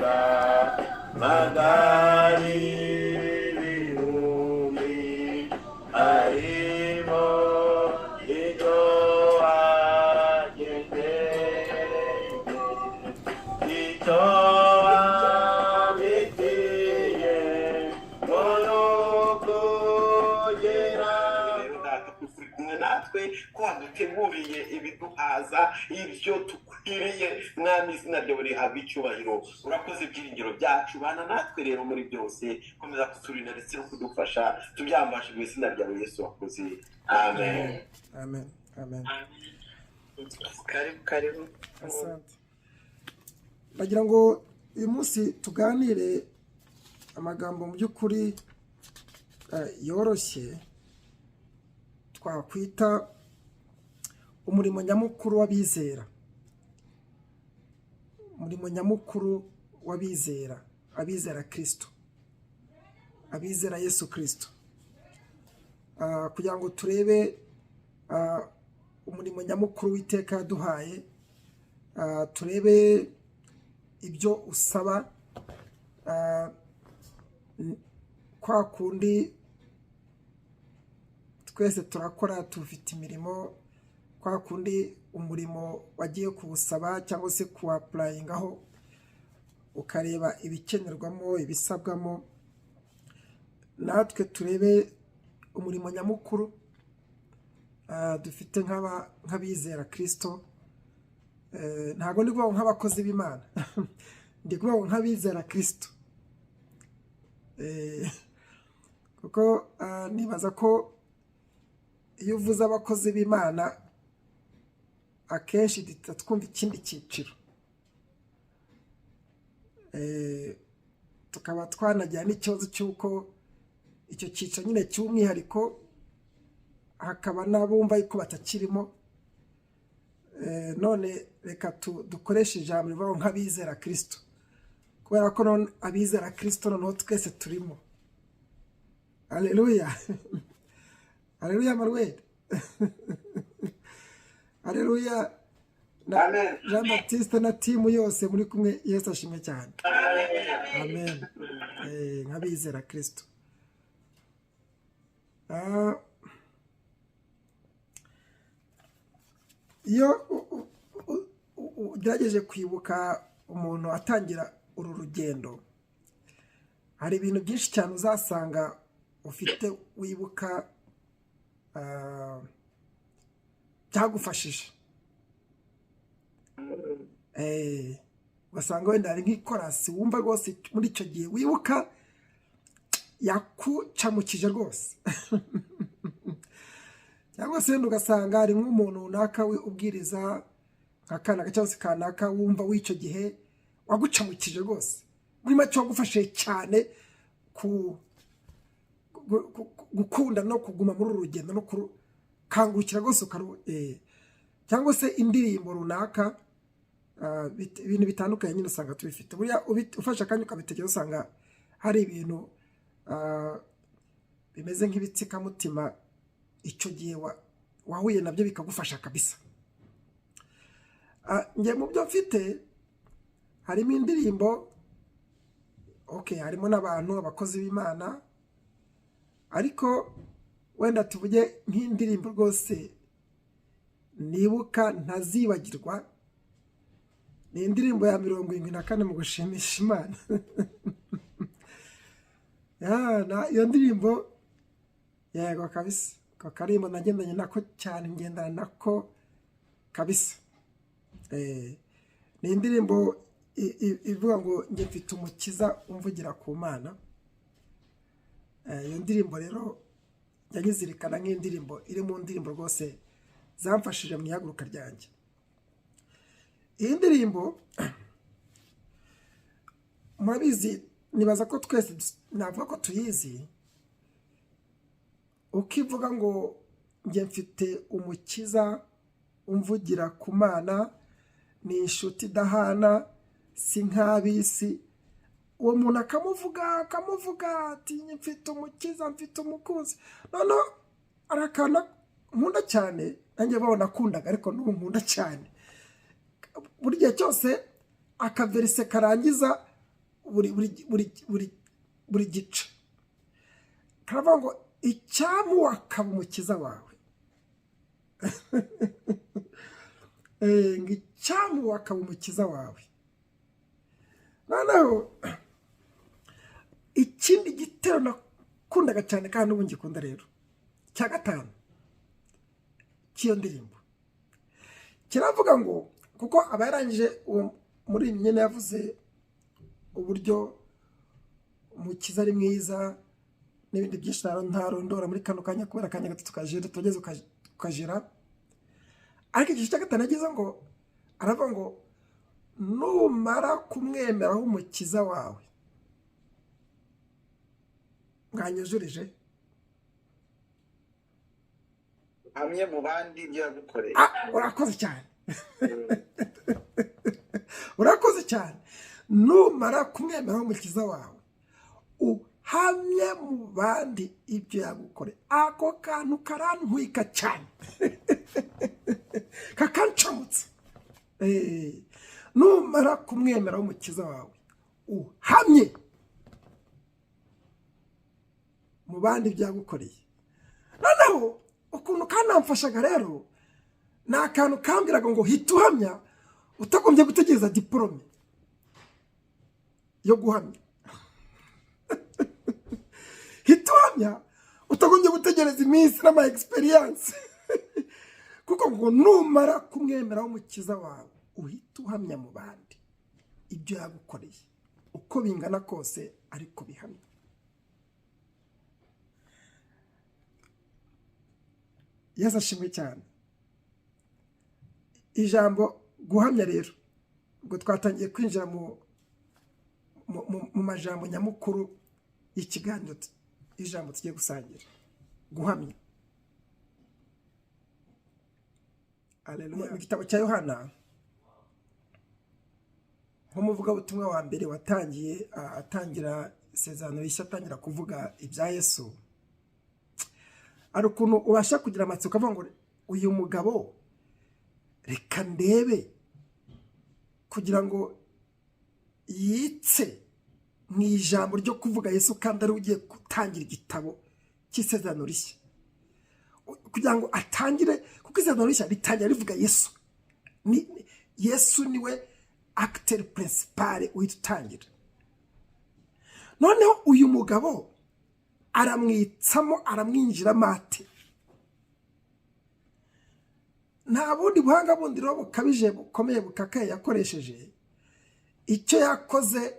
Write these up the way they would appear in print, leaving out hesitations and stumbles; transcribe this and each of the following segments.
Gushika magari ibihumbi harimo ibyo wagendeye, icyo wamitiye ngo ni ukugera. Rero Data, ko uri kumwe natwe, ko waduteguriye ibiduhaza, ibyo dukwiriye. Mwami, izina ryawe rihabwa icyubahiro. Urakoze, ibyiringiro byacu. Bana natwe rero muri byose, komeza kuturinda ndetse no kudufasha. Tubyambashe mu izina ryawe Yesu wakoze, amen. Amen, amen. Karibu, karibu. Asante. Ndagira ngo uyu munsi tuganire amagambo mu by'ukuri yoroshye twakwita umurimo nyamukuru w'abizera, umurimo nyamukuru w'abizera, abizera Kirisito, abizera Yesu Kirisito, kugira ngo turebe umurimo nyamukuru w'iteka yaduhaye, turebe ibyo usaba, kwa kundi twese turakora, tufite imirimo, kwa kundi umurimo wagiye kuwusaba cyangwa se kuwa-applyingaho, ukareba ibikenerwamo, ibisabwamo. Natwe turebe umurimo nyamukuru dufite nk'abizera Kirisito. Ntabwo ndi kuvuga ngo nk'abakozi b'Imana, ndi kuvuga ngo nk'abizera Kirisito, kuko nibaza ko iyo uvuze abakozi b'Imana akenshi duhita twumva ikindi cyiciro, tukaba twanagira n'ikibazo cy'uko icyo cyiciro nyine cy'umwihariko hakaba n'abumva yuko batakirimo. None reka dukoreshe ijambo rivuga ngo nk'abizera Kirisito, kubera ko none abizera Kirisito noneho twese turimo. Aleluya, aleluya, Manuel, aleluya na Amen. Jean Baptiste na team yose muri kumwe. Yesu ashimwe cyane, amen. Nk'abizera Kirisito, iyo ugerageje kwibuka umuntu atangira uru rugendo, hari ibintu byinshi cyane uzasanga ufite wibuka byagufashije. Ugasanga wenda hari nk'ikorasi wumva rwose muri icyo gihe wibuka yakucamukije rwose, cyangwa se wenda ugasanga hari nk'umuntu runaka ubwiriza nka kanaka cyangwa se kanaka wumva w'icyo gihe wagucamukije rwose, muri make wagufashije cyane ku gukunda no kuguma muri uru rugendo no kurukangukira rwose, cyangwa se indirimbo runaka, ibintu bitandukanye nyine usanga tubifite. Buriya ufashe akanya ukabitekereza, usanga hari ibintu bimeze nk'ibitsikamutima icyo gihe wahuye nabyo bikagufasha kabisa. Njye mu byo mfite harimo indirimbo, okay, harimo n'abantu, abakozi b'Imana, ariko wenda tuvuge nk'indirimbo rwose nibuka ntazibagirwa ni indirimbo ya 74 mu gushimisha Imana. Iyo ndirimbo, yego kabisa, ako karimbo nagendanye nako cyane, ngendana nako kabisa. Ni indirimbo ivuga ngo njye mfite umukiza umvugira ku Mana. Iyo ndirimbo rero njya nyizirikana nk'indirimbo iri mu ndirimbo rwose zamfashije mu ihaguruka ryanjye. Iyi ndirimbo murabizi, nibaza ko twese navuga ko tuyizi, ukivuga ngo njye mfite umukiza umvugira ku Mana, ni inshuti idahana, si nk'ab'isi. Uwo muntu akamuvuga, akamuvuga ati mfite umukiza, mfite umukunzi. Noneho hari akantu nkunda cyane nanjye babona nakundaga, ariko n'ubu nkunda cyane, buri gihe cyose akaverse karangiza. buri buri buri buri buri gice. Karavuga ngo icyampa akaba umukiza wawe. Ngo icyampa akaba umukiza wawe. Noneho ikindi gitero nakundaga cyane kandi n'ubu ngikunda rero, cya gatanu cy'iyo ndirimbo, kiravuga ngo, kuko aba yarangije uwo muri iyi myenda yavuze uburyo umukiza ari mwiza n'ibindi byinshi ntarondora muri kano kanya kubera akanya gato tukajira tugeze ukajira. Ariko igice cya gatanu yagize ngo aravuga ngo numara kumwemeraho umukiza wawe, mwanyujurije. Hamwe mu bandi ibyo yagukoreye. Ah, urakoze cyane, urakoze cyane. Numara kumwemeraho umukiza wawe, uhamye mu bandi ibyo yagukoreye. Ako kantu karantwika cyane, kakancamutse. Numara kumwemeraho umukiza wawe, uhamye mu bandi ibyo yagukoreye. Noneho ukuntu kanamfashaga rero ni akantu kambwiraga ngo hita uhamya utagombye gutegereza diporome yo guhamya, hita uhamya utagombye gutegereza iminsi n'ama experience, kuko ngo numara kumwemeraho umukiza wawe, uhita uhamya mu bandi ibyo yagukoreye, uko bingana kose ariko bihamya. Yesu ashimwe cyane. Ijambo guhamya rero, ubwo twatangiye kwinjira mu majambo nyamukuru y'ikiganiro, ijambo tugiye gusangira, guhamya. Haleluya. Mu gitabo cya Yohana, nk'umuvugabutumwa wa mbere watangiye atangira isezerano rishya, atangira kuvuga ibya Yesu, hari ukuntu ubasha kugira amatsiko ukavuga ngo uyu mugabo reka ndebe, kugira ngo yitse mu ijambo ryo kuvuga Yesu kandi ari ugiye gutangira igitabo cy'isezerano rishya, kugira ngo atangire, kuko isezerano rishya ritangira rivuga Yesu. Yesu niwe acteur principal uhita utangira. Noneho uyu mugabo aramwitsamo, aramwinjiramo ate? Nta bundi buhanga bundi rero bukabije bukomeye bukakaye yakoresheje. Icyo yakoze,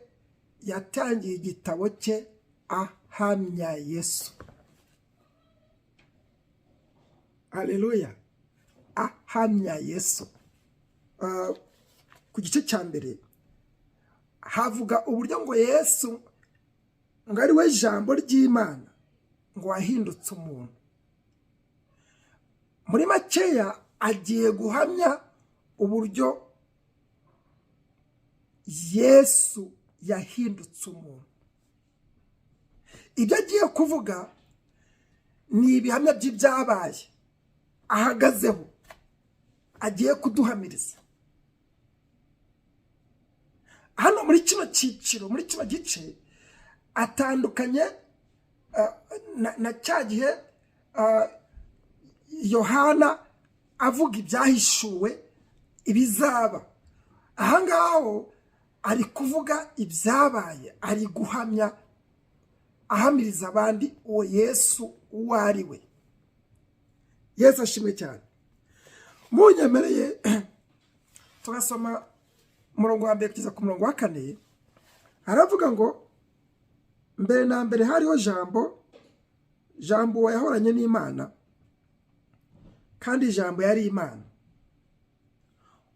yatangiye igitabo cye ahamya Yesu. Haleluya, ahamya Yesu. Ku gice cya mbere havuga uburyo ngo Yesu ngo ari we jambo ry'Imana, ngo wahindutse umuntu. Muri makeya agiye guhamya uburyo Yesu yahindutse umuntu. Ibyo agiye kuvuga ni ibihamya by'ibyabaye ahagazeho, agiye kuduhamiriza. Hano muri kino cyiciro, muri kino gice, atandukanye na cya gihe Yohana avuga ibyahishuwe ibizaba. Aha ngaho ari kuvuga ibyabaye, ari guhamya, ahamiriza abandi uwo Yesu uwo ari we. Yesu ashimwe cyane. Munyemereye tugasoma umurongo wa mbere kugeza ku murongo wa 4. Aravuga ngo mbere na mbere hariho Jambo, Jambo uwo yahoranye n'Imana, kandi Jambo yari Imana.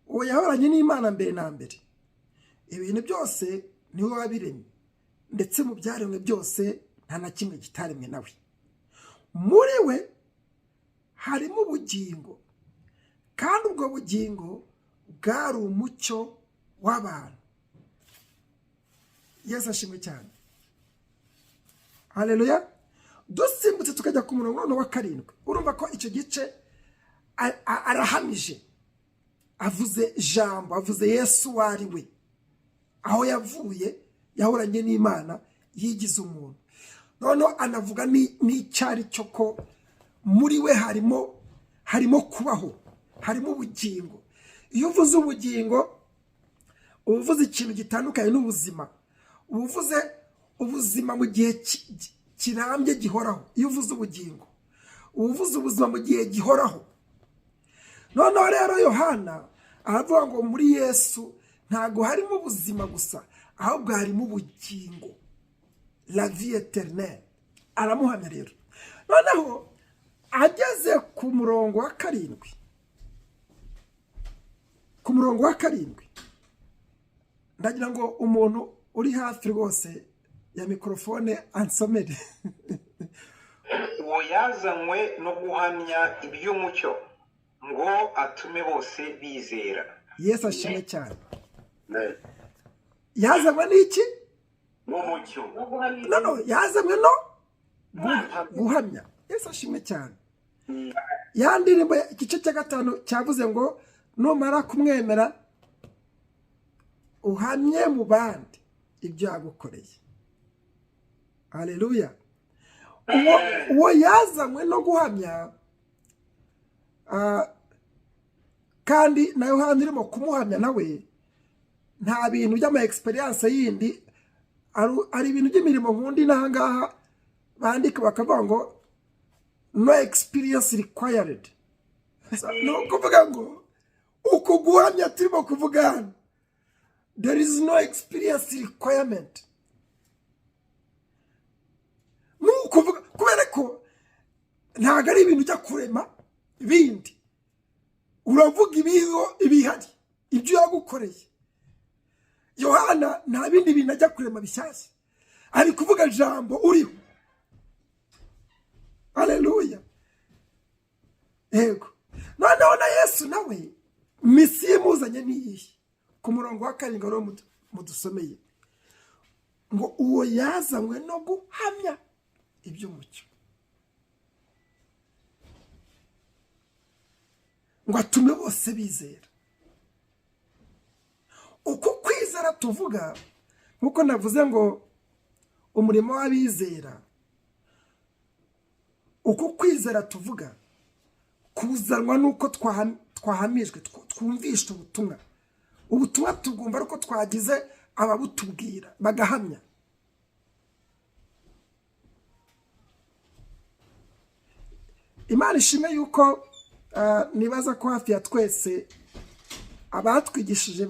Uwo yahoranye n'Imana mbere na mbere. Ibintu byose niwe wabiremye, ndetse mu byaremwe byose nta na kimwe kitaremwe nawe. Muri we harimo ubugingo, kandi ubwo bugingo bwari umucyo w'abantu. Yesu ashimwe cyane. Haleluya. Dusimbutse tukajya ku murongo noneho wa 7, urumva ko icyo gice arahamije, avuze Jambo, avuze Yesu uwo ari we, aho yavuye Yahoranye n'Imana, yigize umuntu. Noneho anavuga n'icyari cyo, ko muri we harimo kubaho, harimo ubugingo. Iyo uvuze ubugingo, uba uvuze ikintu gitandukanye n'ubuzima. Uba uvuze ubuzima mu gihe kirambye, gihoraho. Iyo uvuze ubugingo, uba uvuze ubuzima mu gihe gihoraho. Noneho rero Yohana aravuga ngo muri Yesu ntabwo harimo ubuzima gusa, ahubwo harimo ubugingo, la vie éternelle. Aramuhamya rero. Noneho ageze ku murongo wa 7, ku murongo wa 7, ndagira ngo umuntu uri hafi rwose ya mikorofone ansomere. Uwo yazanywe no guhamya iby'umucyo, ngo atume bose bizera. Yesu ashimwe cyane. Yazanywe n'iki? N'umucyo. No, yazanywe no guhamya. Yesu ashimwe cyane. Ya ndirimbo, igice cya 5 cyavuze ngo numara kumwemera uhamye mu bandi ibyo yagukoreye. Haleluya! Uwo yazanywe no guhamya, kandi na Yohana urimo kumuhamya nawe nta bintu by'ama experience yindi, ari ibintu by'imirimo nkundi n'ahangaha bandika bakavuga ngo "no experience required". Ni ukuvuga ngo uku guhamya turimo kuvuga hano, there is no experience requirement. Ni ukuvuga kubera ko ntabwo ari ibintu ujya kurema bindi, uravuga ibiriho, ibihari, ibyo yagukoreye. Yohana nta bindi bintu ajya kurema bishyashya, ari kuvuga jambo uriho. Aleluya! Yego. Noneho na Yesu nawe mission imuzanye niyihe? Ku murongo wa 7 rero mudusomeye ngo uwo yazanywe no guhamya iby'umucyo, ngo atume bose bizera. Uko kwizera tuvuga, nk'uko navuze ngo umurimo w'abizera, uko kwizera tuvuga kuzanwa n'uko twahamijwe, twumvisha ubutumwa. Ubutumwa tubwumva ariko twagize ababutubwira bagahamya. Imana ishimwe yuko nibaza ko hafi ya twese abatwigishije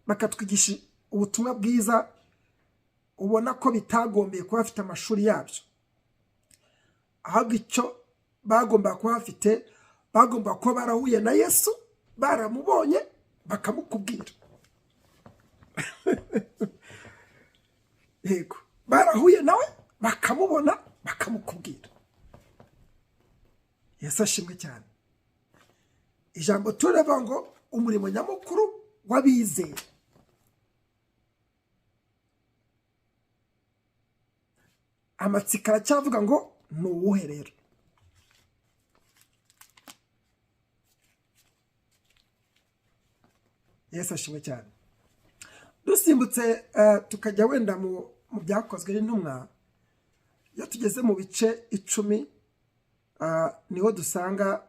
bakatwigisha ubutumwa bwiza, ubona ko bitagombeye kuba bafite amashuri yabyo, ahubwo icyo bagomba kuba bafite, bagomba kuba barahuye na Yesu, baramubonye, bakamukubwira. Yego, barahuye nawe, bakamubona, bakamukubwira. Yesu ashimwe cyane. Ijambo tureba ngo umurimo nyamukuru w'abizera, amatsiko aracyavuga ngo ni uwuhe rero? Yesu ashimwe cyane. Dusimbutse tukajya wenda mu Byakozwe n'Intumwa, iyo tugeze mu bice 10, niho dusanga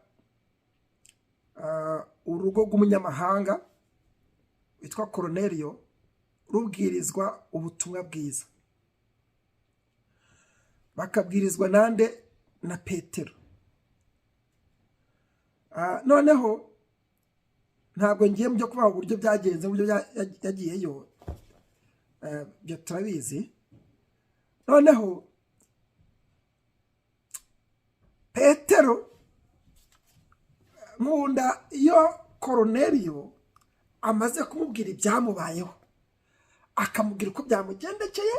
urugo rw'umunyamahanga witwa Koroneriyo rubwirizwa ubutumwa bwiza, bakabwirizwa nande? Na Petero. Noneho ntabwo ngiye mu byo kubaha uburyo byagenze, uburyo yagiyeyo, ibyo turabizi. Noneho Petero, nkunda iyo Koroneriyo amaze kumubwira ibyamubayeho, akamubwira uko byamugendekeye,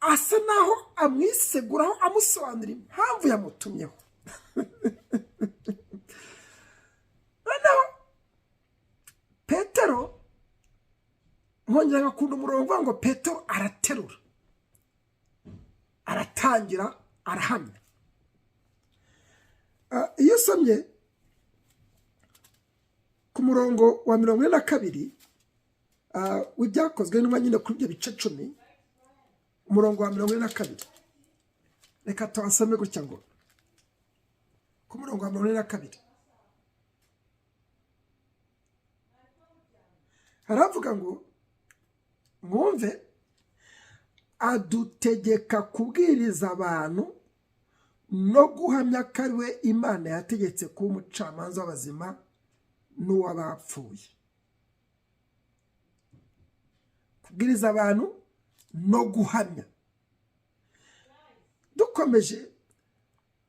asa naho amwiseguraho, amusobanurira impamvu yamutumyeho. Noneho Petero, nkongera ngakunda umurongo uvuga ngo Petero araterura, aratangira, arahamya. Iyo usomye ku murongo wa 42, w'Ibyakozwe n'Intumwa nyine, kuri ibyo bice 10, umurongo wa 42. Reka tuhasome gutya ngo ku murongo wa 42 haravuga ngo: "Mwumve, adutegeka kubwiriza abantu no guhamya ko ari we Imana yategetse kuba umucamanza w'abazima n'uw'abapfuye." Kubwiriza abantu no guhamya. Dukomeje,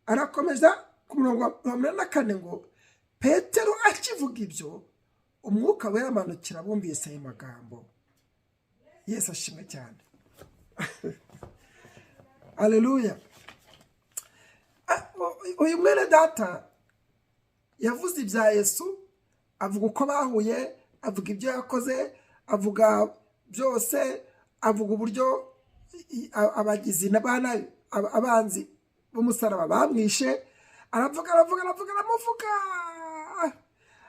arakomeza ku murongo wa 84 ngo: "Petero akivuga ibyo, Umwuka Wera amanukira bumvise ayo magambo." Yesu ashimwe cyane, aleluya. Uyu mwene data yavuze ibya Yesu, avuga uko bahuye, avuga ibyo yakoze, avuga byose, avuga uburyo abagizi ba nabi, abanzi b'umusaraba bamwishe. Aravuga, aravuga, aravuga, aramuvuga.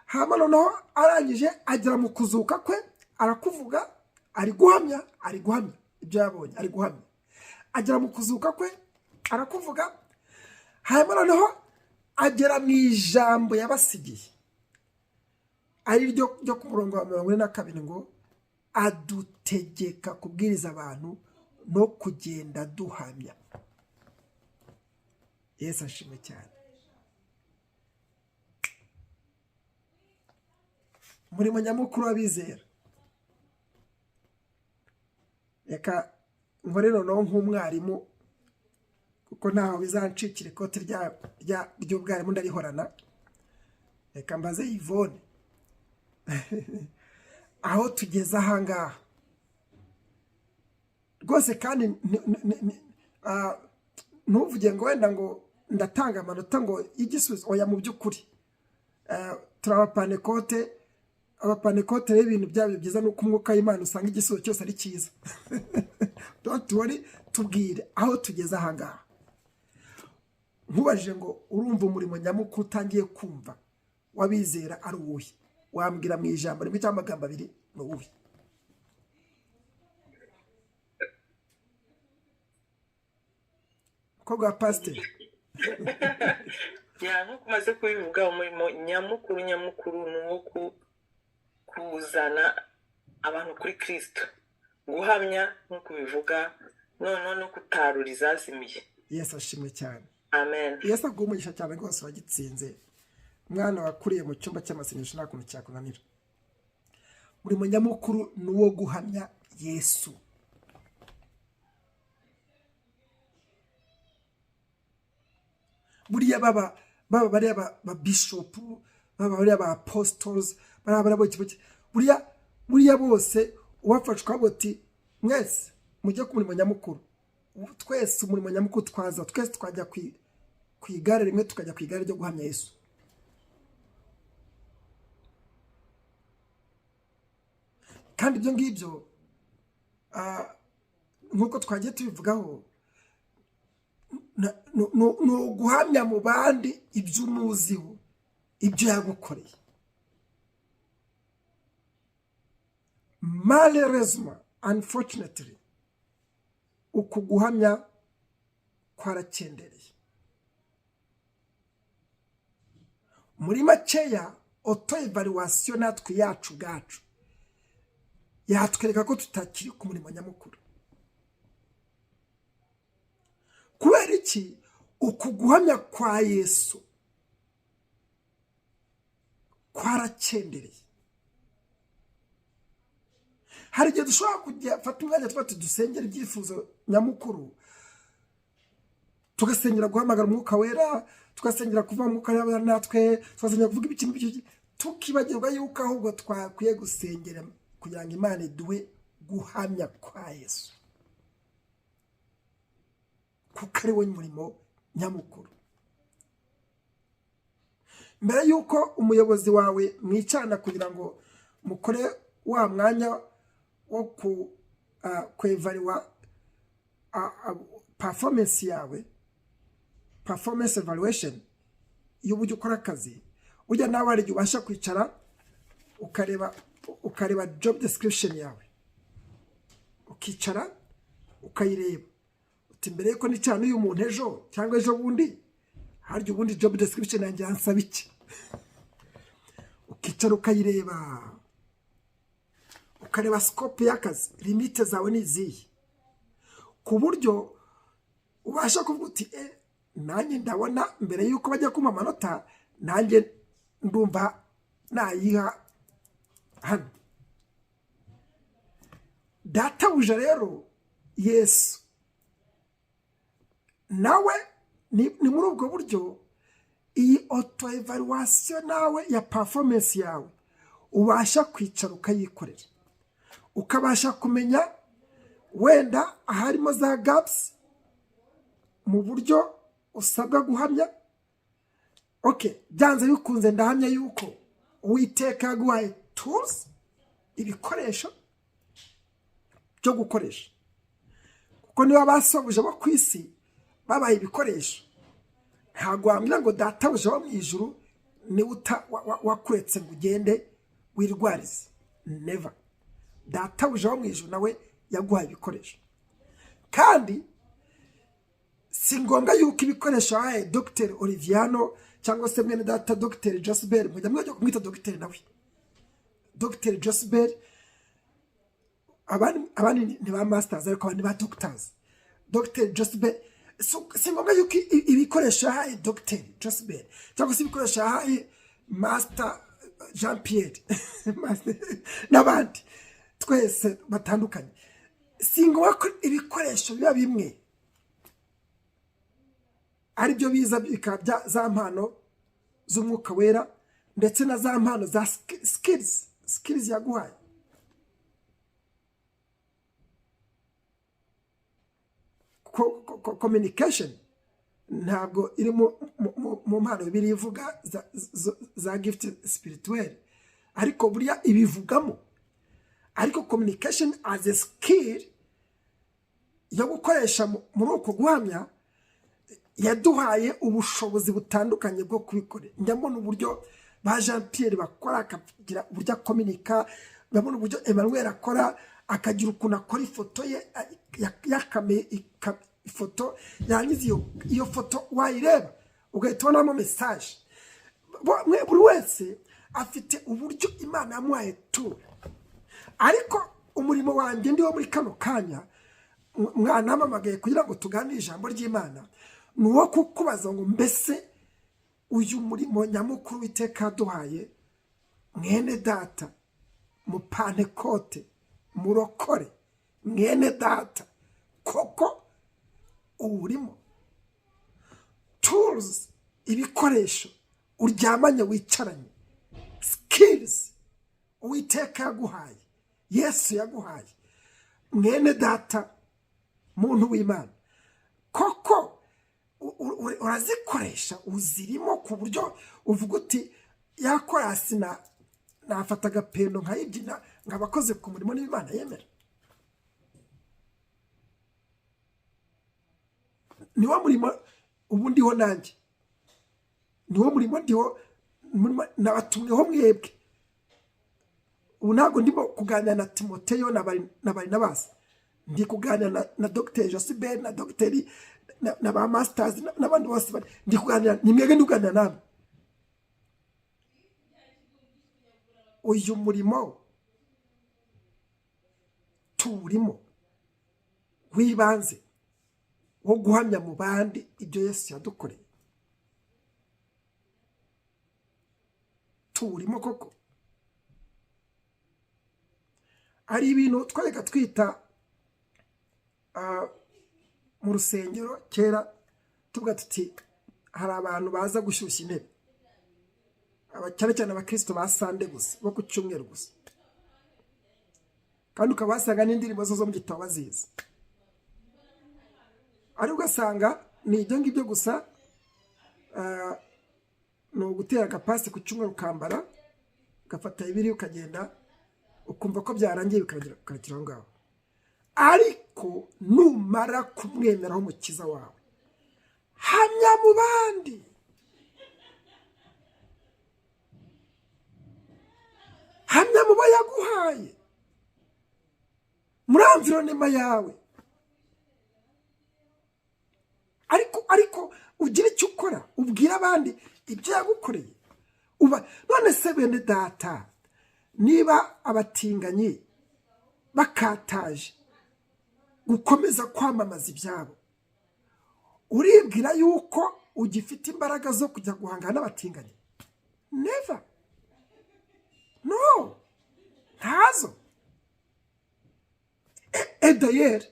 Hama noneho arangije agera mu kuzuka kwe, arakuvuga. Ari guhamya, ari guhamya ibyo yabonye, ari guhamya. Agera mu kuzuka kwe, arakuvuga. Hanyuma noneho agera mu ijambo yabasigiye, ari ryo ryo ku murongo wa 42 ngo: "Adutegeka kubwiriza abantu no kugenda duhamya." Yesu ashimwe cyane. Umurimo nyamukuru w'abizera, reka nkore noneho nk'umwarimu, kuko ntaho bizancikira, ikoti ry'ubwarimu ndarihorana. Reka mbaze Yvonne, aho tugeze ahangaha rwose, kandi ntuvuge ngo wenda ngo ndatanga amanota ngo y'igisubizo. Oya, mu by'ukuri turi Abapanekote. Abapanekote rero, ibintu byabo byiza ni uko Umwuka w'Imana usanga igisubizo cyose ari cyiza. Don't worry, tubwire aho tugeze ahangaha. Nkubajije ngo urumva umurimo nyamukuru utangiye kumva w'abizera ari uwuhe, wambwira mu ijambo rimwe cyangwa amagambo abiri, ni uwuhe? Mukobwa wa pasiteri. Ya, nk'uko umaze kubivuga, umurimo nyamukuru nyamukuru ni uwo kuzana abantu kuri Kirisito, guhamya nk'uko ubivuga, noneho no gutarura izazimiye. Yesu ashimwe cyane. Amen. Yesu aguha umugisha cyane rwose, wagitsinze. Umwana wakuriye mu cyumba cy'amasengesho nta kuntu cyakunanira. Umurimo nyamukuru ni uwo guhamya Yesu. Buriya baba bariya ba bishopu, baba bariya ba apostles, bariya bariya bose, buriya bose ubafashe ukavuga uti: "Mwese mujye ku murimo nyamukuru." Twese umurimo nyamukuru twaza, twese twajya ku igare rimwe, tukajya ku igare ryo guhamya Yesu. Kandi ibyo ngibyo, nk'uko twagiye tubivugaho, ni uguhamya mu bandi ibyo umuziho, ibyo yagukoreye. Malheureusement, unfortunately, uku guhamya kwarakendereye. Muri makeya, auto evaluation natwe yacu ubwacu yatwereka ko tutakiri ku murimo nyamukuru. Kubera iki? Uku guhamya kwa Yesu kwarakendereye. Hari igihe dushobora kujya fata umwanya tuba dusengera ibyifuzo nyamukuru, tugasengera guhamagara Umwuka Wera, tugasengera kuva mu Mwuka Wera natwe, tugasengera kuvuga ibiki n'ibiki, tukibagirwa yuko ahubwo twakwiye gusengera kugira ngo Imana iduhe guhamya kwa Yesu, kuko ari we murimo nyamukuru. Mbere y'uko umuyobozi wawe mwicarana kugira ngo mukore wa mwanya wo kwevaluwa performance yawe, performance evaluation y'uburyo ukora akazi, ujya nawe hari igihe ubasha kwicara ukareba Ukareba job description yawe, ukicara ukayireba, uti: "Mbere yuko nicara n'uyu muntu ejo cyangwa ejo bundi, harya ubundi job description yanjye yansaba iki?" Ukicara ukayireba, ukareba scope y'akazi, limite zawe ni izihe, ku buryo ubasha kuvuga uti: "Nanjye ndabona mbere y'uko bajya kumpa amanota, nanjye ndumva nayiha hano." Databuja rero Yesu nawe ni muri ubwo buryo iyi auto evaluation nawe ya performance yawe ubasha kwicara ukayikorera, ukabasha kumenya wenda aharimo za gaps mu buryo usabwa guhamya. Okay, byanze bikunze ndahamya yuko Uwiteka yaguhaye tools, ibikoresho byo gukoresha, kuko niba basobuja bo ku isi babaye ibikoresho, ntabwo wambwira ngo Databuja wo mu ijuru niwe wakuretse ngo ugende wirwarize. Never. Databuja wo mu ijuru nawe yaguhaye ibikoresho, kandi si ngombwa yuko ibikoresho yahaye Dogiteri Oliviano cyangwa se mwene data Dogiteri Josiberi, mujya mwajya kumwita dogiteri nawe, Dogiteri Josiberi, abandi ni ba masters ariko abandi ba doctors, Dogiteri Josiberi, si ngombwa yuko ibikoresho yahaye Dogiteri Josiberi cyangwa se ibikoresho yahaye Master Jean Pierre n'abandi twese batandukanye, si ngombwa ko ibikoresho biba bimwe aribyo biza bikaba za mpano z'Umwuka Wera ndetse na za mpano za skills yaguhaye. Communication ntabwo iri mu mpano Bibiliya ivuga za gift spirituelle, ariko buriya ibivugamo. Ariko communication as a skill yo gukoresha muri uko guhamya, yaduhaye ubushobozi butandukanye bwo kubikora. Njya mbona uburyo ba Jean Pierre bakora, akagira uburyo akominika. Ndabona uburyo Emmanuel akora, akagira ukuntu akora ifoto ye yakameye ifoto, yarangiza iyo foto wayireba ugahita ubonamo message. Buri wese afite uburyo Imana yamuhaye tu. Ariko umurimo wanjye ndiwo muri kano kanya mwanamamagaye kugira ngo tuganire ijambo ry'Imana ni uwo kukubaza ngo: mbese uyu murimo nyamukuru w'iteka yaduhaye, mwene data Mupantekote, murokore, mwene data, koko uwurimo? Tools, ibikoresho uryamanye wicaranye, skills Uwiteka yaguhaye, Yesu yaguhaye, mwene data muntu w'Imana, koko urazikoresha, uzirimo ku buryo uvuga uti: "Yakorasi nafata agapendo nkayibyina nk'abakoze ku murimo n'Imana yemera"? Niwo murimo ubu ndiho nanjye, niwo murimo ndiho, nabatumweho mwebwe. Ubu ntabwo ndimo kuganira na Timoteyo na Barinabasi, ndi kuganira na Dogiteri Josiberi na dogiteri na ba masters n'abandi bose ndi kuganira, ni mwebwe ndi kuganira namwe. Uyu murimo tuwurimo w'ibanze wo guhamya mu bandi ibyo Yesu yadukoreye, tuwurimo koko? Hari ibintu twajyaga twita mu rusengero kera, tuvuga tuti hari abantu baza gushyushya intebe, cyane cyane abakristo ba Sunday gusa, bo ku cyumweru gusa, kandi ukaba wasanga n'indirimbo zo mu gitabo bazizi, ariko ugasanga ni ibyo ngibyo gusa, ni ugutera agapasi ku cyumweru, ukambara ugafata ibiri ukagenda, ukumva ko byarangiye, bikarekera aho ngaho. Ariko numara kumwemeraho Umukiza wawe, hamya mu bandi. Hamya mu bo yaguhaye muri environnement yawe, ariko ugira icyo ukora, ubwira abandi ibyo yagukoreye. Uba none se, bene data, niba abatinganyi bakataje gukomeza kwamamaza ibyabo, uribwira yuko ugifite imbaraga zo kujya guhangana n'abatinganyi? Never, no, ntazo. Edayeri,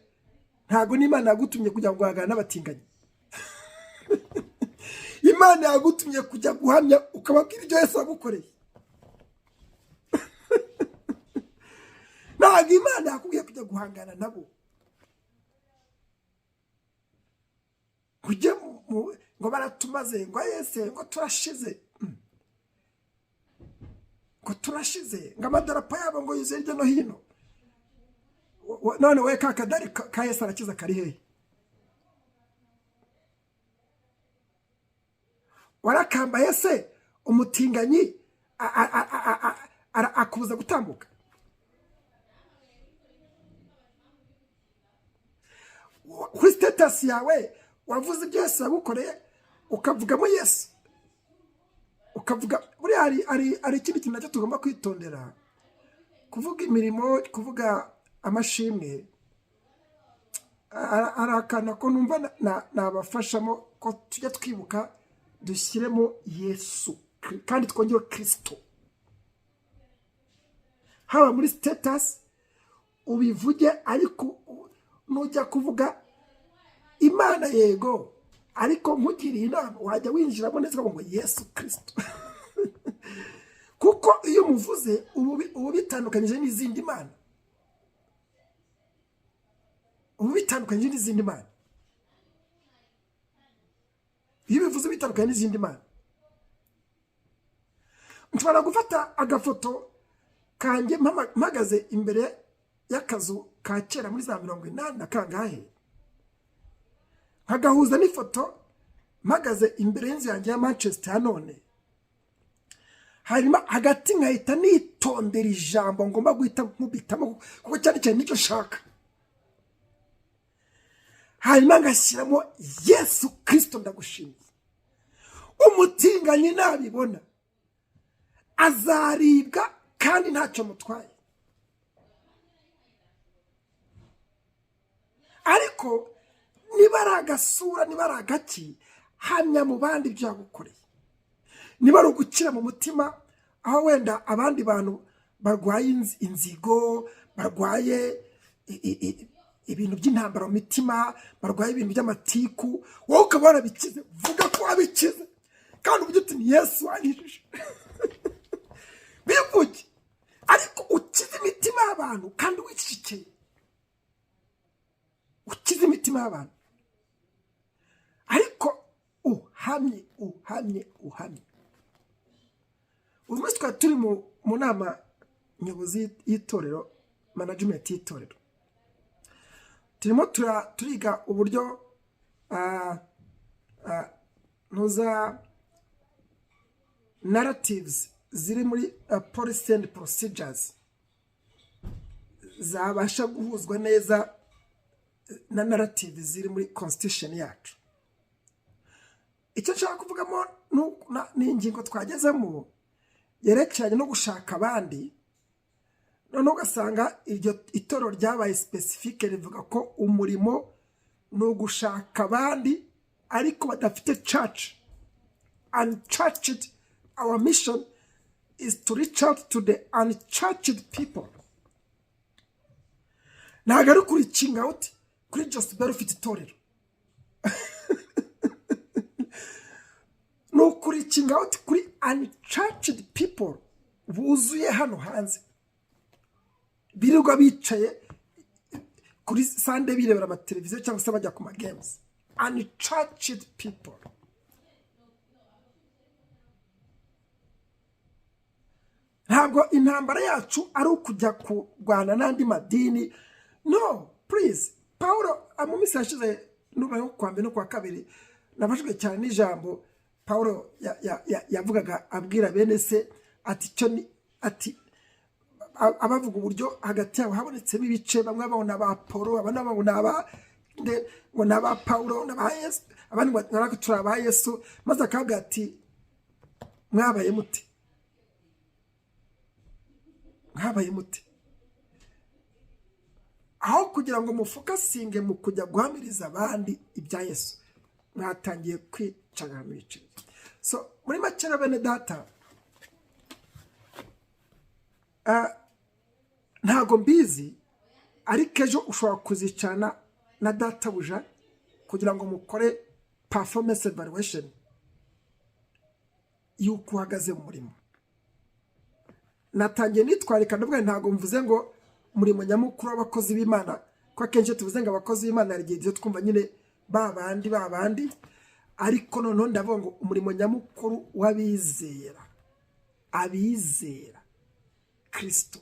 ntabwo n'Imana yagutumye kujya guhangana n'abatinganyi. Imana yagutumye kujya guhamya, ukababwira ibyo Yesu yagukoreye. Ntabwo Imana yakubwiye kujya guhangana nabo, ujye ngo baratumaze, ngo yese, ngo turashize, ngo turashize, ngo amadarapo yabo ngo yuzuye hirya no hino. None we ka kadari ka Yesu arakiza kari hehe? Warakambaye se umutinganyi akubuza gutambuka? Kuri status yawe wavuze ibyo Yesu yagukoreye, ukavugamo Yesu, ukavuga buriya hari ikindi kintu nacyo tugomba kwitondera: kuvuga imirimo, kuvuga amashimwe. Hari akantu ko numva nabafashamo ko tujya twibuka dushyiremo Yesu kandi twongere Kirisito, haba muri status ubivuge, ariko nujya kuvuga Imana, yego, ariko nkugiriye inama wajya winjiramo neza ukavuga ngo Yesu Kirisito, kuko iyo umuvuze uba bitandukanyije n'izindi mana, uba bitandukanyije n'izindi mana. Iyo ubivuze bitandukanye n'izindi mana. Nshobora gufata agafoto kanjye mpagaze imbere y'akazu ka kera muri za 80 na kangahe, nkagahuza n'ifoto mpagaze imbere y'inzu yanjye ya Manchester ya none, hanyuma hagati nkahita nitondera ijambo ngomba guhita nkubitamo, kuko cyane cyane nicyo nshaka, hanyuma ngashyiramo Yesu Kirisito ndagushimiye. Umutinganyi nabibona azaribwa kandi ntacyo mutwaye. Ariko niba ari agasura, niba ari agaki, hamya mu bandi ibyo yagukoreye. Niba ari ugukira mu mutima, aho wenda abandi bantu barwaye inzigo, barwaye ibintu by'intambara mu mitima, barwaye ibintu by'amatiku, wowe ukaba warabikize, vuga ko wabikize kandi uvuge uti ni Yesu wankijije. Bivuge, ariko ukize imitima y'abantu kandi wicecekeye. Ukize imitima y'abantu, ariko uhamye, uhamye, uhamye. Uyu munsi twari turi mu nama nyobozi y'itorero, management y'itorero. Turimo turiga uburyo ntuza narratives ziri muri policy and procedures zabasha guhuzwa neza na narrative ziri muri constitution yacu. Icyo nshaka kuvugamo ni ingingo twagezemo yerekeranye no gushaka abandi. Noneho ugasanga iryo itorero ryabaye spécifique, rivuga ko umurimo ni ugushaka abandi ariko badafite church, unchurched. Our mission is to reach out to the unchurched people. Ntabwo ari kuri reaching out kuri Just Bell ufite itorero, ni ukuri reaching out kuri unchurched people buzuye hano hanze, birirwa bicaye kuri Sunday birebera amateleviziyo cyangwa se bajya ku ma games, unchurched people. Ntabwo intambara yacu ari ukujya kurwana n'andi madini, no, please. Paul mu minsi yashize, nuba nko kuwa mbere no kuwa kabiri, nafashwe cyane n'ijambo Paul yavugaga abwira bene se, ati icyo ni ati Abavuga uburyo hagati yabo habonetsemo ibice, bamwe babona ba Polo, abandi babona aba ngo ni aba Pawulo n'aba Yesu, abandi ngo natwe turi aba Yesu. Maze akavuga ati: "Mwabaye mute? Mwabaye mute? Aho kugira ngo mufocusinge mu kujya guhamiriza abandi ibya Yesu, mwatangiye kwicara mu bice." So muri make rero, bene data, ntabwo mbizi, ariko ejo ushobora kuzicarana na databuja kugira ngo mukore performance evaluation y'uko uhagaze mu murimo. Natangiye nitwarika, ndavuga nti ntabwo mvuze ngo umurimo nyamukuru w'abakozi b'Imana, ko akenshi iyo tuvuze ngo abakozi b'Imana hari igihe twumva nyine ba bandi ba bandi, ariko noneho ndavuga ngo umurimo nyamukuru w'abizera, abizera Kirisito.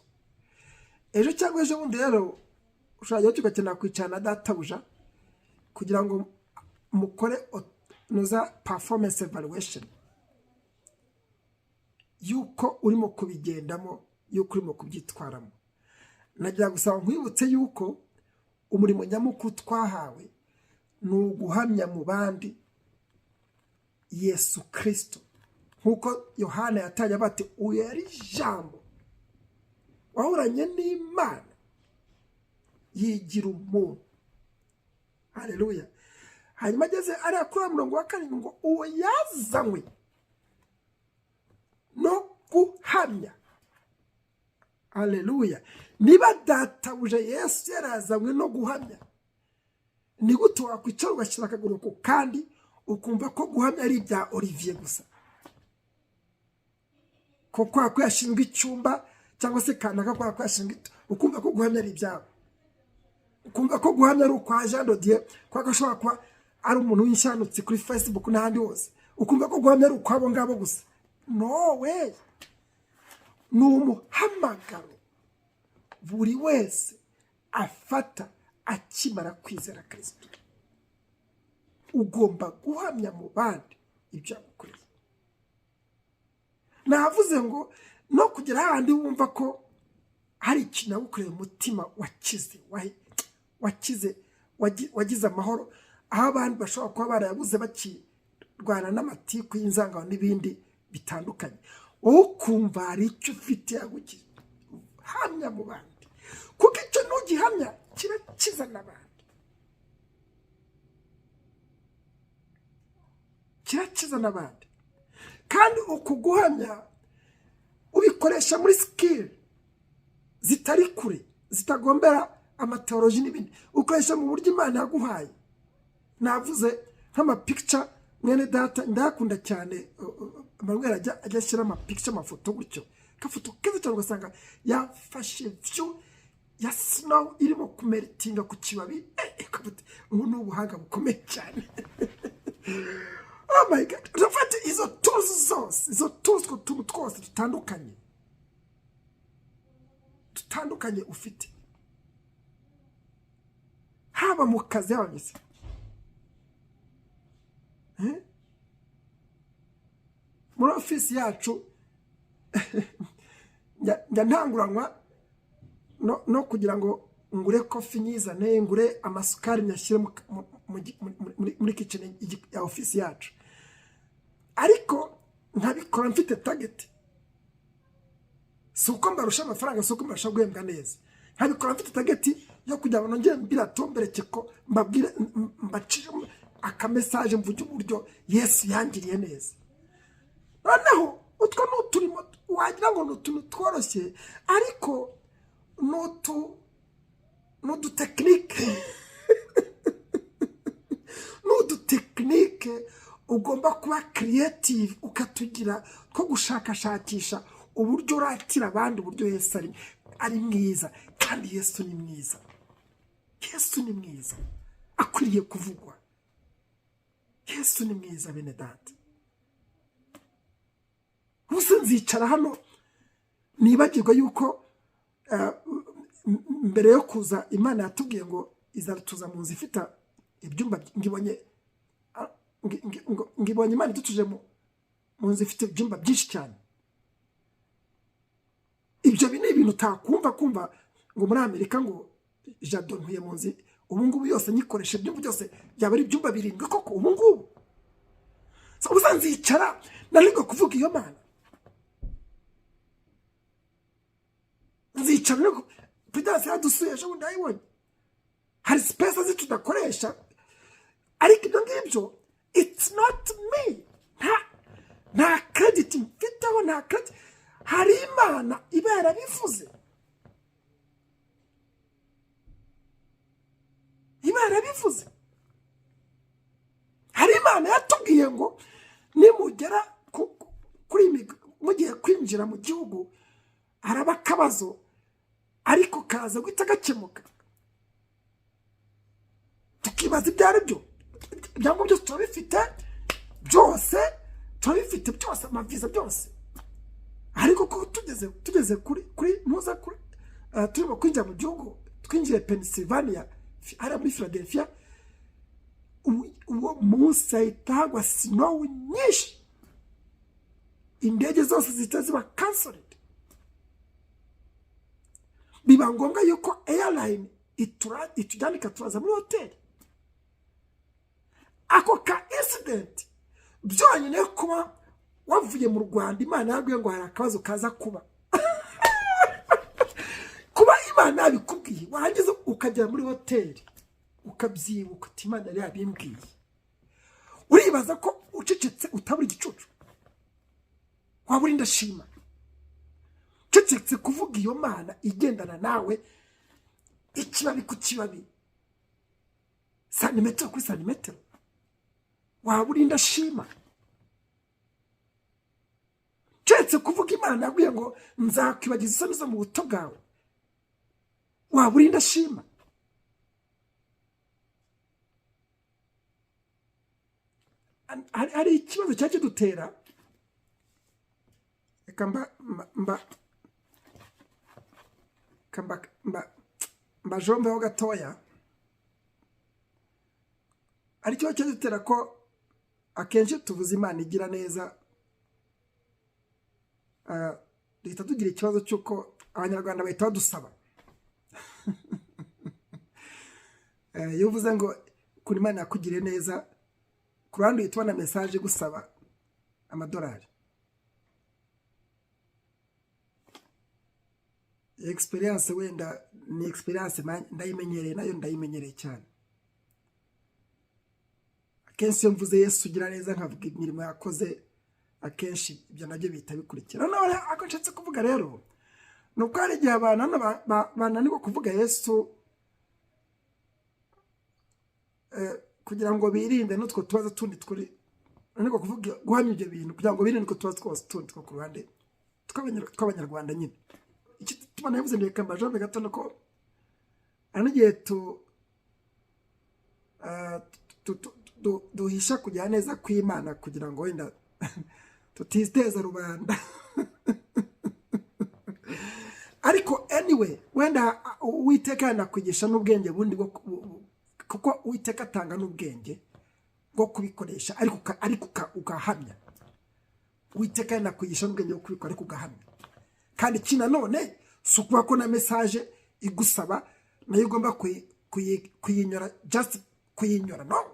Ejo cyangwa ejo bundi rero ushobora kujya ugakenera kwicarana na databuja kugira ngo mukore nuza performance evaluation y'uko urimo kubigendamo, y'uko urimo kubyitwaramo. Nagira gusaba nkwibutse y'uko umurimo nyamukuru twahawe ni uguhamya mu bandi Yesu Kirisito, nk'uko Yohana yatangiye avuga ati: "Uyu yari Ijambo wahoranye n'Imana, yigira umuntu." Hareruya! Hanyuma ageze ariya kuri wa murongo wa 7 ngo: "Uwo yazanywe no guhamya." Hareruya! Niba databuja Yesu yarazanywe no guhamya, ni gute wakwicara ugashyira akaguru ku kandi, ukumva ko guhamya ari ibya Olivier gusa, ko kwa ko yashinzwe icyumba, cyangwa se kanaka kwa ko yashinzwe, ukumva ko guhamya ari ibyabo, ukumva ko guhamya ari ukwa Jean Dodier, kubera ko ashobora kuba ari umuntu w'inshanutsi kuri Facebook n'ahandi hose, ukumva ko guhamya ari ukwabo ngabo gusa? No way! Ni umuhamagaro buri wese afata akimara kwizera Kirisito. Ugomba guhamya mu bandi ibyo yagukoreye. Navuze ngo no kugera hahandi wumva ko hari ikintu yagukoreye, umutima wakize, wakize, wagize amahoro, aho abandi bashobora kuba barayabuze bakirwana n'amatiku y'inzangano n'ibindi bitandukanye, wowe ukumva hari icyo ufite yagukiza. Hamya mu bandi, kuko icyo nugihamya kirakiza n'abandi, kirakiza n'abandi. Kandi uku guhamya ubikoresha muri skill zitari kure, zitagombera amateoloji n'ibindi, ukoresha mu buryo Imana yaguhaye. Navuze nk'amapikica, mwene data ndayakunda cyane. Manuel ajya ashyira amapikica, amafoto gutyo, agafoto keza cyane, ugasanga yafashe view ya snow irimo kumeltinga ku kibabi. Ukavuga uti: "Ubu ni ubuhanga bukomeye cyane." Oh my God! Urafata izo tools zose, izo tools, utwo tuntu twose dutandukanye dutandukanye ufite, haba mu kazi, haba mu isi. Eh? Muri ofisi yacu njya ntanguranwa no kugira ngo ngure coffee nyizane, ngure amasukari nyashyire muri kitchen ya ofisi yacu, ariko nkabikora mfite target. Si uko mbarusha amafaranga, si uko mbarusha guhembwa neza, nkabikora mfite target yo kugira ngo nongere mbiratombereke ko mbabwire, mbacire akamessage, mvuge uburyo Yesu yangiriye neza. Noneho utwo ni uturimo wagira ngo ni utuntu tworoshye, ariko ni udutechnique, ni udutechnique ugomba kuba creative, ukatugira two gushakashakisha uburyo uratira abandi uburyo Yesu ari mwiza. Kandi Yesu ni mwiza, Yesu ni mwiza, akwiriye kuvugwa. Yesu ni mwiza, bene data. Ubuse nzicara hano nibagirwa yuko mbere yo kuza Imana yatubwiye ngo izatuza mu nzu ifite ibyumba ngibonye ngibonye Imana idutuje mu nzu ifite ibyumba byinshi cyane? Ibyo ni ibintu ibintu utakumva kumva ngo muri Amerika ngo Jado ntuye mu nzu ubu ngubu yose nyikoresha, ibyumba byose byaba ari ibyumba 7 koko ubu ngubu. So, ubusa nzicara naringo kuvuga iyo Mana, nzicara nari Prudence yadusuye ejo bundi yayibonye, hari space zi tudakoresha, ariko ibyo ngibyo it's not me, nta credit mfiteho, nta credit. Hari Imana iba yarabivuze, iba yarabivuze. Hari Imana yatubwiye ngo nimugera kuri mugiye kwinjira mu gihugu haraba akabazo, ariko kaza guhita gakemuka, tukibaza ibyo ari byo. Ibyangombwa byose turabifite, byose turabifite, byose amaviza byose, ariko ko tugeze kuri ntuza kuri turimo kwinjira mu gihugu, twinjiye Pennsylvania hariya muri Philadelphia, uwo munsi hahita hagwa snow nyinshi, indege zose zihita ziba cancelled. Biba ngombwa yuko airline itujyana ikaturaza muri hoteli. Ako ka incident byonyine, kuba wavuye mu Rwanda Imana yabwiye ngo hari akabazo kaza kuba, kuba Imana yabikubwiye, warangiza ukagera muri hoteli ukabyibuka uti Imana yari yabimbwiye, uribaza ko ucecetse utabura igicucu, waba uri ndashima. Ucecetse kuvuga iyo Mana igendana nawe ikibabi ku kibabi, santimetero kuri santimetero, waba uri ndashima. Keretse kuvuga Imana yabwiye ngo nzakwibagiza isoni zo mu buto bwawe, waba uri ndashima. Hari ikibazo cyari kidutera, reka mba mbajombeho gatoya. Hari ikibazo cyadutera ko akenshi tuvuze Imana igira neza, duhita tugira ikibazo cy'uko Abanyarwanda bahita badusaba. Iyo uvuze ngo kuri Imana yakugiriye neza, ku ruhande uhita ubona message igusaba amadolari. Experience wenda ni experience ndayimenyereye, nayo ndayimenyereye cyane. Akenshi iyo mvuze Yesu ugira neza nkavuga imirimo yakoze, akenshi ibyo nabyo bihita bikurikira. Noneho ako nshatse kuvuga rero ni uko hari igihe abantu hano bananirwa kuvuga Yesu, kugira ngo birinde n'utwo tubazo tundi turi, bananirwa kuvuga guhamya ibyo bintu kugira ngo birinde utwo tubazo twose tundi two ku ruhande tw'Abanyarwanda nyine. Iki tubona yavuze ndeka mbajombe gato, nuko hari n'igihe duhisha kugira neza kw'Imana kugira ngo wenda tutiteza rubanda. Ariko anyway, wenda Uwiteka yanakwigisha n'ubwenge bundi bwo kuko Uwiteka atanga n'ubwenge bwo kubikoresha, ariko ugahamya. Uwiteka yanakwigisha n'ubwenge bwo kubikora, ariko ugahamya. Kandi iki nanone si ukuvuga ko na message igusaba nayo ugomba kuyinyora, just kuyinyora, no,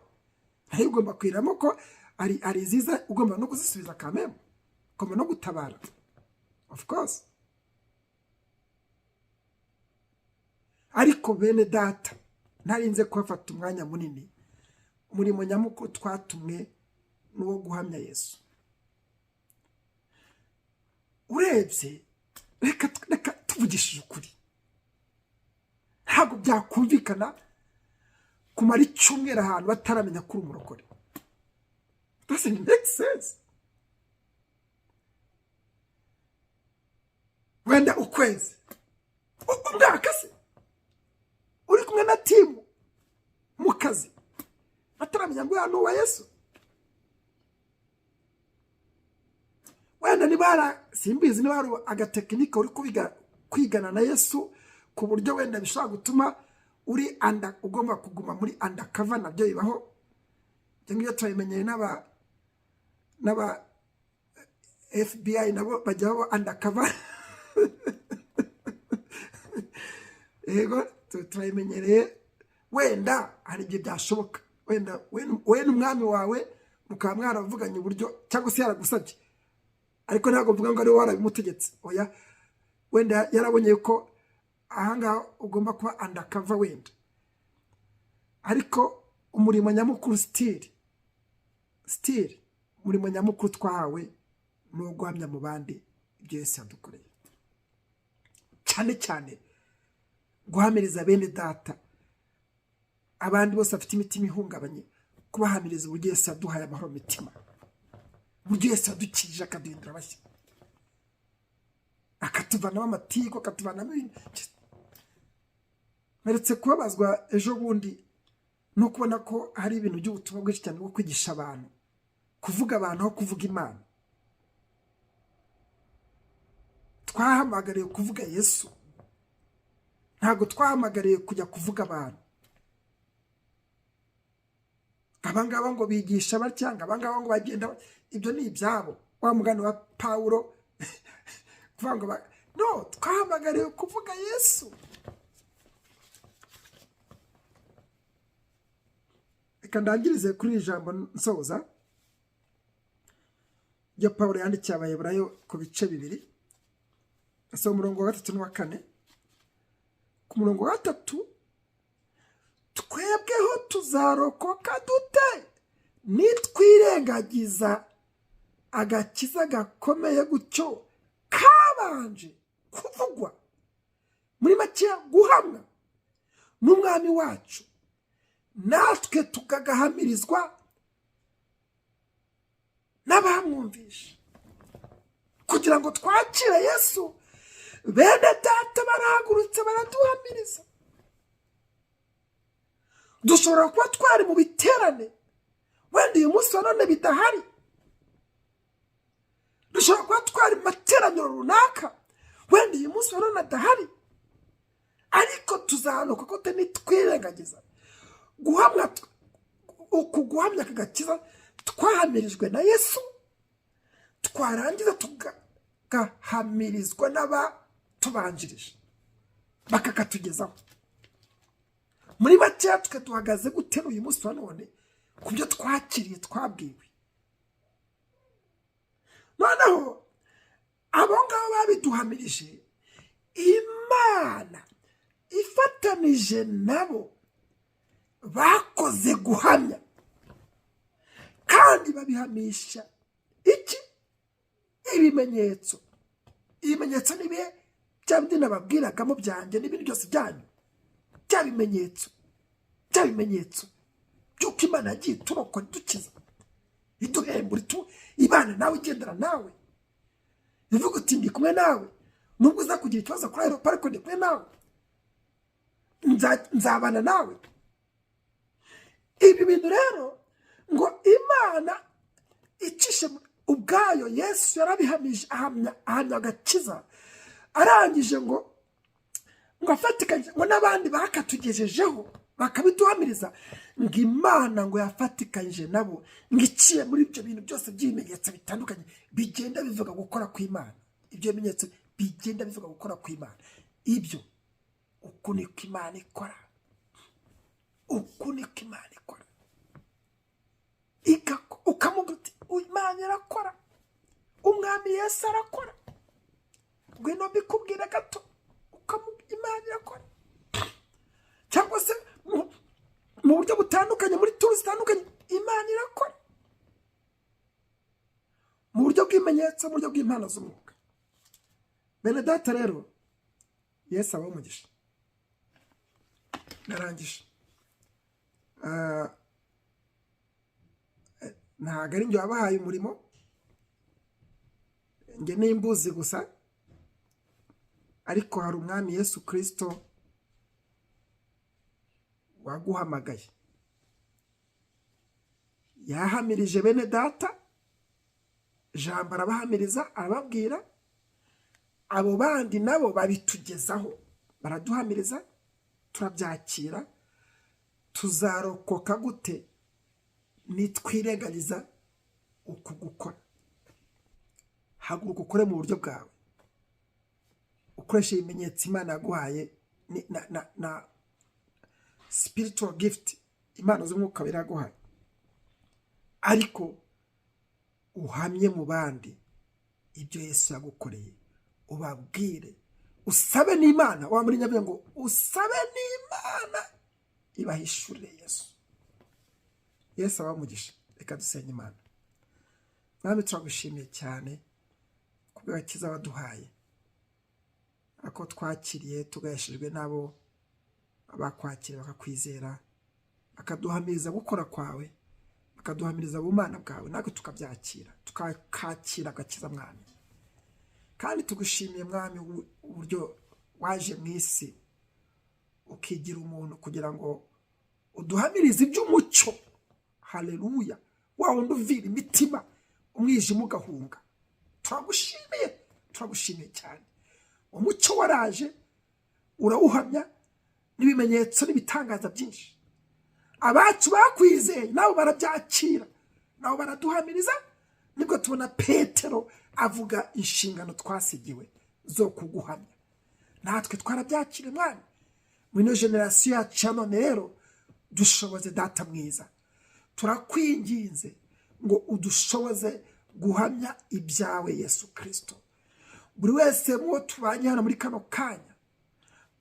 nayo ugomba kuyiramo ko ari iziza, ugomba no kuzisubiza kameme, ugomba no gutabara of course. Ariko bene data, ntarinze kuhafata umwanya munini, umurimo nyamukuru twatumwe ni uwo guhamya Yesu. Urebye reka tuvugishije ukuri, ntabwo byakumvikana kumara icyumweru ahantu bataramenya ko uri umurokore. Doesn't make sense. Wenda ukwezi, umwaka se, uri kumwe na timu mu kazi bataramenya ngo ni uwa Yesu. Wenda niba simbizi niba hari agatekinike uri kwigana na Yesu ku buryo wenda bishobora gutuma uri anda, ugomba kuguma muri undercover, nabyo bibaho. Ibyo ngibyo turabimenyeye n'aba FBI nabo bajya baba undercover. Yego, turayimenyereye. Wenda hari igihe byashoboka, wenda we n'umwami wawe mukaba mwaravuganye uburyo, cyangwa se yaragusabye, ariko ntabwo mvuga ngo ari wowe warabimutegetse, oya. Wenda yarabonye ko ahangaha ugomba kuba undercover wenda, ariko umurimo nyamukuru, still umurimo nyamukuru twahawe ni uwo guhamya mu bandi ibyo Yesu yadukoreye, cyane cyane guhamiriza bene data, abandi bose bafite imitima ihungabanye, kubahamiriza uburyo Yesu yaduhaye amahoro mu mitima, uburyo Yesu yadukijije akaduhindura bashya, akatuvanamo amatiku, akatuvanamo ibintu. Mperutse kubabazwa ejo bundi no kubona ko hari ibintu by'ubutumwa bwinshi cyane bwo kwigisha abantu kuvuga abantu aho kuvuga Imana. Twahamagariwe kuvuga Yesu, ntabwo twahamagariwe kujya kuvuga abantu. Abangaba ngo bigisha batya, ngo abangaba ngo bagenda batya, ibyo ni ibyabo. Wa mugani wa Pawulo kuvuga ngo no, twahamagariwe kuvuga Yesu. Reka ndangirize kuri iri jambo nsoza ryo Pawulo yandikiye Abaheburayo ku bice 2, asoma umurongo wa 3 n'uwa 4. Ku murongo wa 3, twebweho tuzarokoka dute nitwirengagiza agakiza gakomeye gutyo kabanje kuvugwa, muri make guhamwa n'umwami wacu, natwe tukagahamirizwa n'abamwumvisha, kugira ngo twakire Yesu. Bene data barahagurutse baraduhamiriza. Dushobora kuba twari mu biterane wenda uyu munsi wa none bidahari, dushobora kuba twari mu materaniro runaka wenda uyu munsi wa none adahari, ariko tuzahanuka ko nitwirengagiza guhamwa uku guhamya aka gakiza twahamirijwe na Yesu, twarangiza tugahamirizwa n'abatubanjirije bakakatugezaho. Muri make, twe duhagaze gute uyu munsi wa none ku byo twakiriye, twabwiwe? Noneho abo ngabo babiduhamirije, Imana ifatanije nabo bakoze guhamya, kandi babihamisha iki? Ibimenyetso. Ibimenyetso ni ibihe? Bya bindi nababwiragamo byanjye n'ibindi byose byanyu, bya bimenyetso, bya bimenyetso by'uko Imana yagiye iturokora, idukiza, iduhembura, ibana nawe, igendana nawe, ivuga uti ndi kumwe nawe, nubwo uza kugira ikibazo kuri aéroport, ariko ndi kumwe nawe, nzabana nawe. Ibi bintu rero ngo Imana icishe ubwayo, Yesu yarabihamije, ahamya agakiza, arangije ngo afatikanye ngo n'abandi bakatugejejeho bakabiduhamiriza, ngo Imana ngo yafatikanyije nabo, ngo iciye muri ibyo bintu byose by'ibimenyetso bitandukanye bigenda bivuga gukora kw'Imana. Ibyo bimenyetso bigenda bivuga gukora kw'Imana, ibyo uku niko Imana ikora, uku niko Imana ikora. Ukamuga uti Imana irakora, umwami Yesu arakora, ngwino mbikubwire gato. Imana irakora, cyangwa se mu buryo butandukanye, muri turu zitandukanye, Imana irakora mu buryo bw'ibimenyetso, mu buryo bw'impano z'umwuka. Bene data rero, Yesu abahe umugisha. Narangije. Ntabwo ari njye wabahaye umurimo, njye n'imbuzi gusa, ariko hari umwami Yesu Kirisito waguhamagaye, yahamirije bene data jambo, arabahamiriza, arababwira, abo bandi nabo babitugezaho, baraduhamiriza, turabyakira. Tuzarokoka gute nitwirengagiza uku gukora? Haguruka ukore mu buryo bwawe, ukoreshe ibimenyetso Imana yaguhaye. na spiritual gift, impano z'umwuka biraguhaye, ariko uhamye mu bandi ibyo Yesu yagukoreye, ubabwire, usabe n'Imana. Wa muri nyavuga ngo usabe n'Imana ibahishurire Yesu. Yesu abamugisha. Reka dusenye Imana. Mwami, turagushimiye cyane kubw'agakiza waduhaye, ako twakiriye tugaheshejwe n'abo bakwakira bakakwizera, bakaduhamiriza gukora kwawe, bakaduhamiriza ubumana bwawe, natwe tukabyakira, tukakakira agakiza, Mwami. Kandi tugushimiye, Mwami, uburyo waje mu isi ukigira umuntu kugira ngo uduhamirize iby'umucyo. Haleluya! Wa wundi uvira imitima, umwijima ugahunga. Turagushimiye, turagushimiye cyane. Umucyo waraje, urawuhamya n'ibimenyetso n'ibitangaza byinshi. Abacu bakwizeye nabo barabyakira, nabo baraduhamiriza. Nibwo tubona Petero avuga inshingano twasigiwe zo kuguhamya. Natwe twarabyakira, Mwana. Muri ino génération yacu ya none rero, dushoboze, Data mwiza, turakwinginze ngo udushoboze guhamya ibyawe, Yesu Kirisito. Buri wese muwo tubanye hano muri kano kanya,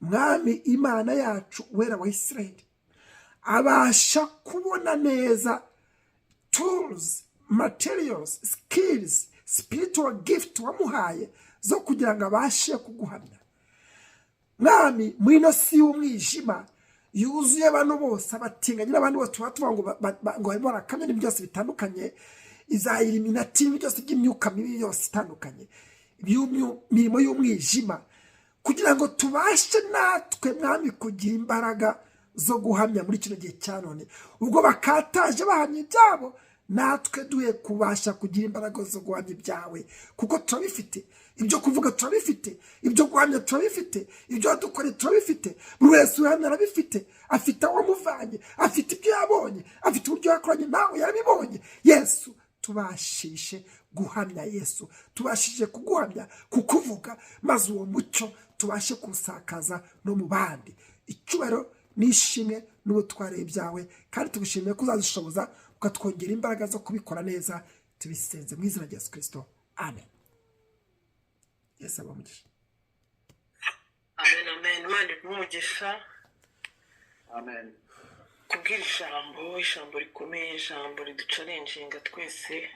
Mwami Imana yacu, Wera wa Isiraheli, abasha kubona neza tools, materials, skills, spiritual gift wamuhaye zo kugira ngo abashe kuguhamya. Mwami, muri ino si y'umwijima yuzuye abantu bose, abatinganyi n'abandi bose, tuba tuvuga ngo ngo barimo barakamya n'ibintu byose bitandukanye, iza Illuminati, ibintu byose by'imyuka mibi yose itandukanye, mirimo y'umwijima, kugira ngo tubashe natwe, Mwami, kugira imbaraga zo guhamya muri kino gihe cya none. Ubwo bakataje bahamya ibyabo, natwe duhe kubasha kugira imbaraga zo guhamya ibyawe, kuko turabifite. Ibyo kuvuga turabifite, ibyo guhamya turabifite, ibyo wadukoreye turabifite. Buri wese uhamya arabifite, afite aho wamuvanye, afite ibyo yabonye, afite uburyo yakoranye nawe, yarabibonye. Yesu, tubashishe guhamya Yesu, tubashije kuguhamya, kukuvuga, maze uwo mucyo tubashe kuwusakaza no mu bandi. Icyubahiro n'ishimwe n'ubutware byawe, kandi tugushimiye ko uzadushoboza, ukatwongera imbaraga zo kubikora neza. Tubisenze mu izina rya Yesu Kirisito, amen. Yesu abamugisha. Amen, amen. Imana iguhe umugisha Amen. Kubwira ijambo, ijambo rikomeye, ijambo riduchallenginga twese.